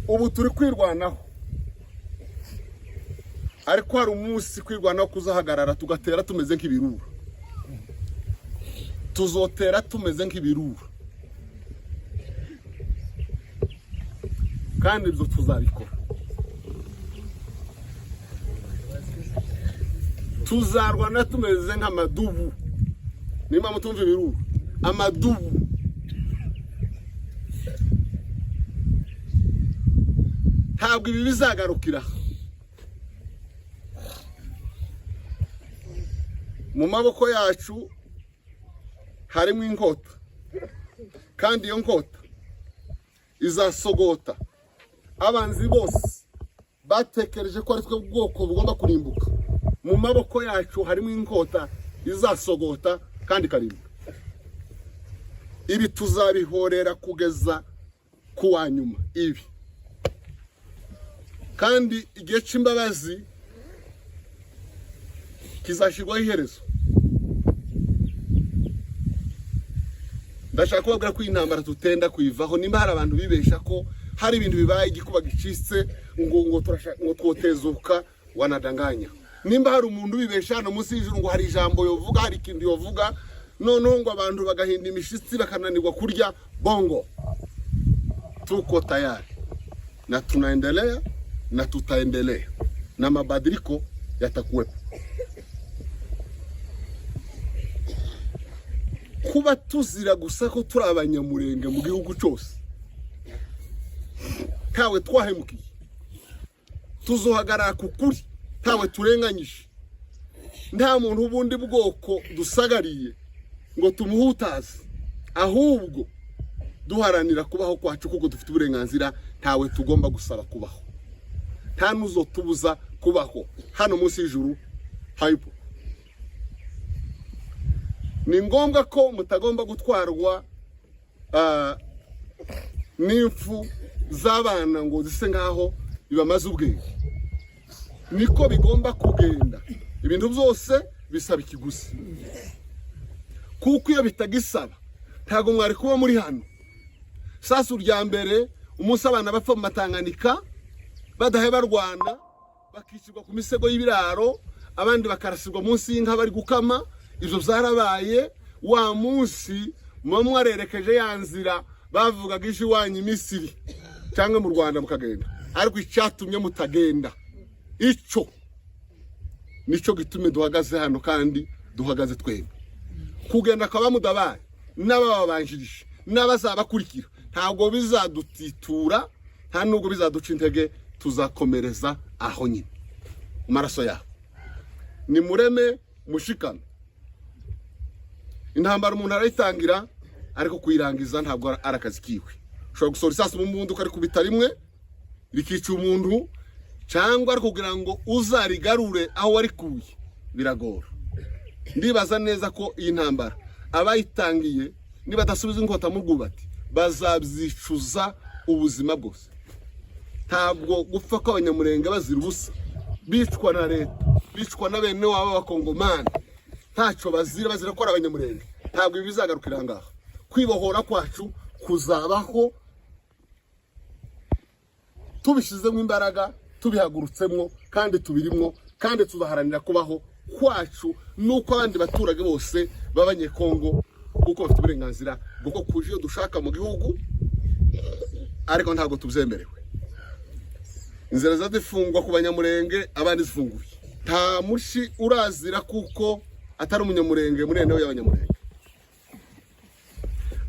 Ubu turi kwirwanaho, ariko hari umunsi kwirwanaho kuzahagarara, tugatera tumeze nk'ibirura. Tuzotera tumeze nk'ibirura, kandi ibyo tuzabikora. Tuzarwana tumeze nk'amadubu. Niba mutumva ibirura, amadubu. Ntabwo ibi bizagarukira mu maboko yacu. Harimo inkota, kandi iyo nkota izasogota abanzi bose batekereje ko ari twe bwoko bugomba kurimbuka. Mu maboko yacu harimo inkota izasogota kandi ikarimbuka. Ibi tuzabihorera kugeza ku wa nyuma. Ibi kandi igihe cy'imbabazi kizashyirwaho iherezo. Ndashaka kubabwira ko iyi ntambara tutenda kuyivaho. Nimba hari abantu bibesha ko hari ibintu bibaye, igikuba gicitse, ngo twotezuka, wanadanganya. Nimba hari umuntu ubibesha hano munsi y'ijuru ngo hari ijambo yovuga, hari ikintu yovuga, noneho ngo abantu bagahinda imishitsi, bakananirwa kurya, bongo. Tuko tayari na tunaendelea na tutaendelea na mabadiliko yatakuwepo. Kuba tuzira gusa ko turi Abanyamurenge mu gihugu cyose, ntawe twahemukiye, tuzohagarara ku kuri, ntawe turenganyije, nta muntu w'ubundi bwoko dusagariye ngo tumuhutaze, ahubwo duharanira kubaho kwacu kuko dufite uburenganzira. Ntawe tugomba gusaba kubaho, nta n'uzotubuza kubaho hano munsi y'ijuru. Hayipo ni ngombwa ko mutagomba gutwarwa n'impfu z'abana ngo zise nkaho bibamaze ubwenge. Niko bigomba kugenda. Ibintu byose bisaba ikiguzi, kuko iyo bitagisaba ntabwo mwari kuba muri hano. Sasu rya mbere, umunsi abana bapfa mu Matanganika badahe barwana, bakicirwa ku misego y'ibiraro, abandi bakarasirwa munsi y'inka bari gukama, ibyo byarabaye. Wa munsi muba mwarerekeje ya nzira bavugaga ije iwanyu i Misiri cyangwa mu Rwanda, mukagenda. Ariko icyatumye mutagenda, icyo nicyo gitumye duhagaze hano, kandi duhagaze twembi. Kugenda akaba mudabaye n'abababanjirije n'abazabakurikira, ntabwo bizadutitura, nta nubwo bizaduca intege. Tuzakomereza aho nyine mu maraso yabo. Ni mureme, mushikame. Intambara umuntu arayitangira, ariko kuyirangiza ntabwo ari akazi kiwe. Ushobora gusohora isasu mu mbunda, ukarikubita rimwe rikica umuntu, cyangwa ari kugira ngo uzarigarure aho warikuye biragora. Ndibaza neza ko iyi ntambara abayitangiye, nibadasubiza inkota mu rwubati, bazabyicuza ubuzima bwose. Ntabwo gupfa kw'Abanyamurenge bazira ubusa, bicwa na leta, bicwa na bene wabo b'Abakongomani, ntacyo bazira, bazira ko ari Abanyamurenge, ntabwo ibi bizagarukira ngaha. Kwibohora kwacu kuzabaho tubishyizemo imbaraga, tubihagurutsemo, kandi tubirimwo, kandi tuzaharanira kubaho kwacu n'uko abandi baturage bose b'Abanyekongo, kuko bafite uburenganzira bwo kuja iyo dushaka mu gihugu, ariko ntabwo tubyemerewe. Inzira zifungwa ku Banyamurenge, abandi zifunguye. Nta mushi urazira kuko atari Umunyamurenge muri eneo y'Abanyamurenge,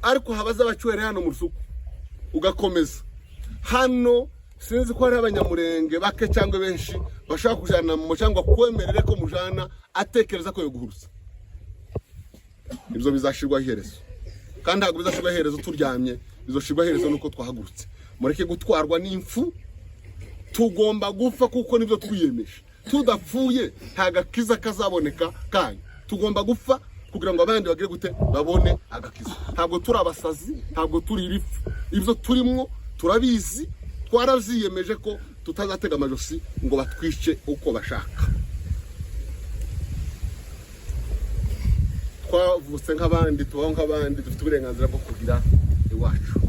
ariko habaza abacuhere hano mu rusuku ugakomeza hano. Sinzi ko hari Abanyamurenge bake cyangwa benshi bashaka kujana mu cyangwa kwemerere ko mujana atekereza ko yoguhuruza. Ibyo bizashirwaho iherezo, kandi ntabwo bizashirwaho iherezo turyamye, bizoshirwaho iherezo nuko twahagurutse. Mureke gutwarwa n'impfu. Tugomba gupfa kuko nibyo twiyemeje. Tudapfuye nta gakiza kazaboneka kanyu. Tugomba gupfa kugira ngo abandi bagire gute? Babone agakiza. Ntabwo turi abasazi, ntabwo turi ibifu. Ibyo turimwo turabizi, twarabyiyemeje ko tutazatega amajosi ngo batwice uko bashaka. Twavutse nk'abandi, tubaho nk'abandi, dufite uburenganzira bwo kugira iwacu.